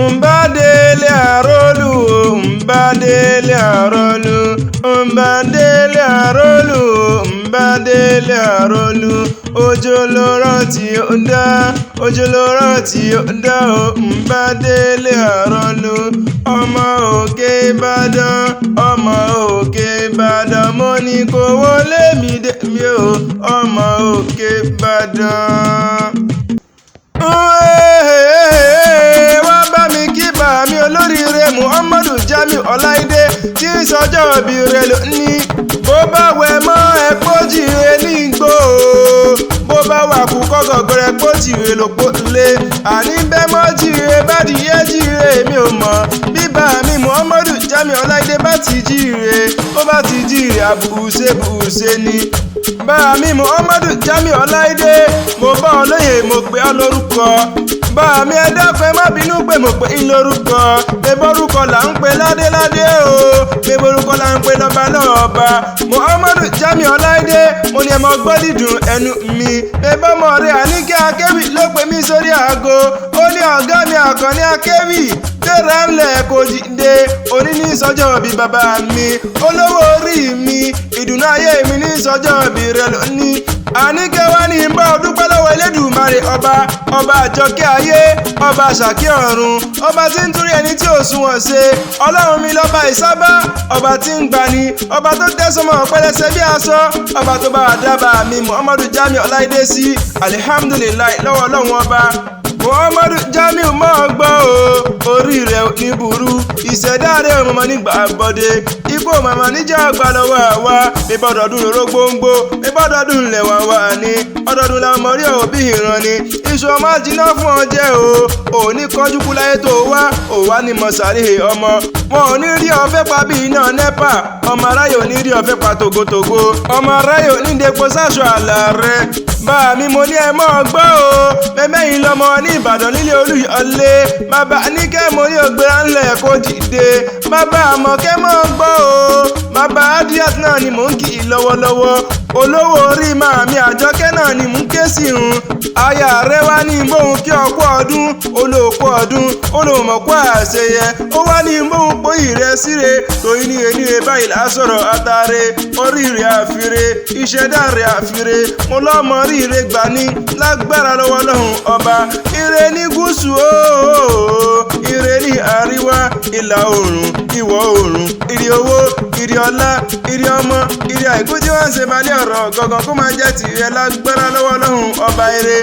Ǹbádélé àrólù o, ǹbádélé àrólù, ǹbádélé àrólù o, ǹbádélé àrólù. Òjò ló rọ̀ tí ó dá, òjò ló rọ̀ tí ó dá o, ǹbádélé àrólù. Ọmọ òkè Ìbàdàn, ọmọ òkè Ìbàdàn, mo ní kó wọlé mi dé mi o, ọmọ òkè Ìbàdàn. Wá bá mi kí bàmí olóríire Muhammadu Jamiu Ọláìdé tí ń sọjọ́ òbí rẹ̀ lónìí. Bó bá wẹ̀ mọ́ ẹ pójìire ní igbó o, bó bá wà kú kọ́gọ̀gọ̀ rẹ̀ pójìire lópo lé. Àní bẹ́ẹ̀ mọ́ jíire bá dìé jíire mi ò mọ̀. Bíbá mi Muhammadu Jamiu Ọláìdé bá ti jíire, bó bá ti jíire àbùṣe bùṣe ni. Bá mi Muhammadu Jamiu Ọláìdé, mo bá ọ lóye mo pè ọ́ lórúkọ. Bá mi ẹ dákun ẹ má bínú pé mo pè ń lórúkọ. Meborúkọ là ń pè ládéládé o, meborúkọ là ń pè lọ́ba lọ́ba. Muhammadu Jamiu Ọláìdé, mo ní ẹ mọ gbọ́ dídùn ẹnu mi. Mebọ́mọ rẹ̀ Àníkẹ́ Akéwì ló pè mí sórí aago. Ó ní ọ̀gá mi Àkànní Akéwì gbéra ńlẹ̀ kò dìde. Òní ní sọ́jọ́ bí bàbá mi, olówó orí mi, ìdùnnú ayé mi ní sọ́jọ́ bí rẹ̀ lónìí. Àníkẹ́ wá ní bá ọ dúpẹ́ lọ́wọ́ Elédùmarè ọba, ọba àjọkẹ́ ayé, ọba àṣàkẹ́ ọ̀run, ọba tí ń túrí ẹni tí ò sunwọ̀n ṣe, ọlọ́run mi lọ́ba ìsábà, ọba tí ń gbani, ọba tó tẹ́sánmọ́ pẹ́lẹ́sẹ̀ bí aṣọ, ọba tó bá dábàá mi Muhammadu Jamiu Ọláìdé sí, alihamdulilayi lọ́wọ́ ọlọ́run ọba. Muhammadu Jamiu mọ́ ọ gbọ́ o, orí rẹ̀ ò ní burú, ìṣẹ̀dá rẹ̀ ò mọ̀mọ́ nígbà bọ́dé, ikú màmá níjà àgbà lọ́wọ́ àwa, ìbọ̀dọ̀dún lóró gbóngbó, ìbọ̀dọ̀dún lẹ̀wà wà ní, ọdọọdún la mọ̀ rí òbí ìran ni, iṣu ọmọ jiná fún ọ jẹ́ o, ò ní kánjú kú láyé tó wá, ò wá ní mọ̀sáré ọmọ, wọn ò ní rí ọfẹ́ pa bí iná nẹ́pà, ọmọ aráyè ò ní rí ọfẹ́ pa tògótògó, ọmọ aráyè ò ní depo sáṣọ àlà rẹ̀. Bá mi mo ní ẹ mọ́ ọ gbọ́ o, mẹ́mẹ́yìn lọ́mọ ní Ìbàdàn nílé Olúyọ̀lé, bàbá Àníkẹ́ mo ní ògbéra ńlẹ̀ kó dìde, bàbá Àmọ̀kẹ́ mọ́ ọ gbọ́ o, bàbá Adiat náà ni mò ń kì í lọ́wọ́lọ́wọ́, olówó orí màmí Àjọkẹ́ náà ni mò ń ké sí irun, aya rẹ̀ wá ní bóun kí ọkọ ọdún, olóòkú ọdún, olóòmọ̀kú àṣeyẹ, ó wá ní bóun pòyì rẹ̀ síre, torí níre níre báyìí lásọ̀rọ̀ atare, orí rẹ̀ àfire, ìṣẹ̀dá rẹ̀ àfire, mo lọ́mọ rí ire gbà ní lágbára lọ́wọ́ lọ́hùn ọba, ire ní gúúsù ooo, ire ní àríwá, ìlà oòrùn, ìwọ̀ oòrùn, ire owó, ire ọlá, ire ọmọ, ire àìkú tí wọ́n ń ṣe balẹ̀ ọ̀rọ̀ gangan kó máa jẹ́ tìrẹ lágbára lọ́wọ́ lọ́hùn ọba ire.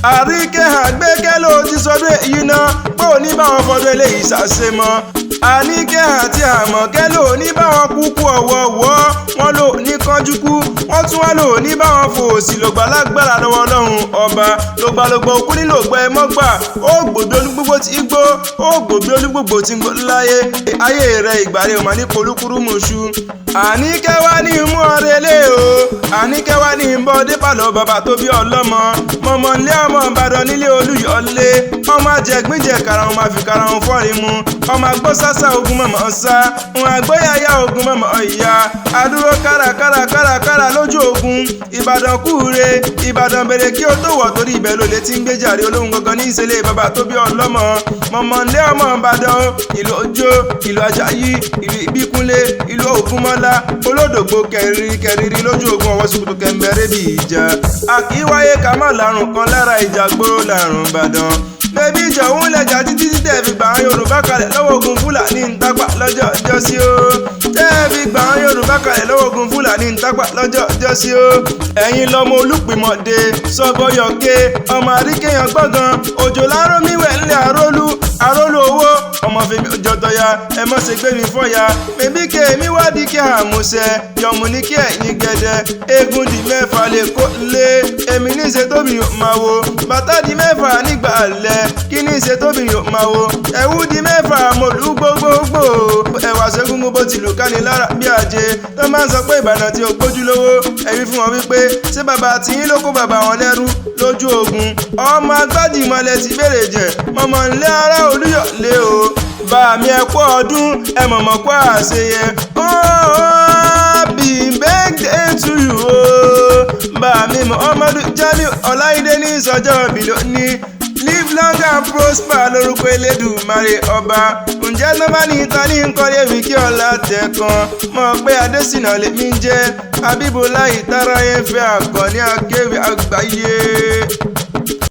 Àríkẹ́ àgbékẹ́ ló ti sọdún èyí náà, pé òní báwọn fọdún eléyìí ṣàṣemọ́. Àníkẹ́ àti Àmọ̀kẹ́ ló ní báwọn kúkú ọ̀wọ̀ọ̀wọ́, wọn lò ní kánjú kú, wọ́n tún wá lò ní báwọn fòòsì lògbà lágbára lọ́wọ́ Ọlọ́run ọba. Lògbàlògbà òkú nílò gbẹ mọ́gbà, ó gbòbí olúgbògbò tí gbó, ó gbòbí olúgbògbò tí gbó láyé, ayé rẹ̀ ìgbà rẹ̀ ò mà ní polúkúrú mùṣú. Àníkẹ́ wá ní mú ọrẹ lé o, Àníkẹ́ wá ní bọ́ dépàlọ́ bàbá tó bí ọlọ́mọ, mọ̀mọ́ nílé ọmọ Ìbàdàn nílé Olúyọ̀lé, ọmọ ajẹgbíjẹ karahun máa fi karahun fọ́rin mu, ọmọ agbó sásá ogun mọ̀mọ́ sá, ń agbóyàyà ogun mọ̀mọ́ ìyá, adúró kárakára kárakára lójú ogun, Ìbàdàn kúure, Ìbàdàn bèrè kí o tó wọ̀ torí ibẹ̀ ló lè ti ń gbéjàre olóhùn gangan ní ìṣẹ̀lẹ̀ bàbá tó bí ọlọ́mọ, mọ̀mọ́ nílé ọmọ Ìbàdàn, ìlú Òjó, ìlú Àjàyí, ìlú Ìbíkúnlé, ìlú Ògúnmọ́lá, olódògbò kẹrìírí kẹrìírí lójú ogun ọwọ́ ṣòkòtò kẹ̀mbẹ̀rẹ̀ bí ìjà, a kì í wáyé ká má lárùn kan lára ìjà gbòòrò lárùn Ìbàdàn. Bébí ìjà òun lẹ̀jà títí títẹ̀ fi gbà án Yorùbá kalẹ̀ lọ́wọ́ ogun Fúlàní ń tápà lọ́jọ́ ọjọ́ sí o. Tẹ́ fi gbà án Yorùbá kalẹ̀ lọ́wọ́ ogun Fúlàní ń tápà lọ́jọ́ ọjọ́ sí o. Ẹ̀yin lọmọ Olúpìmọ̀dé, Sọ́bọ̀yọ̀ké, ọmọ Àríkèyàn gbọ̀ngàn, òjò láró míwẹ̀ ńlẹ̀ àrólú, àrólú owó, ọmọ fèmí òjọ̀tọ̀ya, ẹ mọ̀ ṣe gbé mi fọ́ya. Bébí kèmí wádìí kí àmúṣẹ, yọ̀mù ní kí ẹ̀yìn gẹ̀dẹ̀, eégún di mẹ́fà lè kó lé, èmi ní ṣe tóbi máa wo, bàtà di mẹ́fà nígbà alẹ́, kí ní ṣe tóbi máa wo, ẹ̀wù di mẹ́fà mọ̀lú gbogbogbò, ẹ̀wà ṣẹ́gungun bó ti lù ká ní lára bí àjẹ, tó máa ń sọ pé Ìbàdàn tí ó gbójú lówó, ẹ̀wí fún wọn wípé ṣé bàbá tiyín ló kó bàbá wọn lẹ́rú lójú ogun, ọmọ agbájìmọ̀lẹ̀ ti béèrè jẹ̀, mọ̀mọ́ ńlẹ́ ará Olúyọ̀lé o, bá mi ẹ kú ọdún, ẹ mọ̀mọ́ kú àṣeyẹ, happy birthday to you o, bá mi Muhammadu Jamiu Ọláìdé ní ìsọjọ́ òbí lónìí. Live long and prosper lórúkọ Elédùmarè ọba. Ǹjẹ́ tó bá ní ta ní nǹkan lébi kí ọ̀la tẹ̀kan mọ̀ pé Adésínà lèmi ń jẹ́ Abíbọ́lá ìtara yẹn fẹ́ Àkànní akéwì àgbáyé.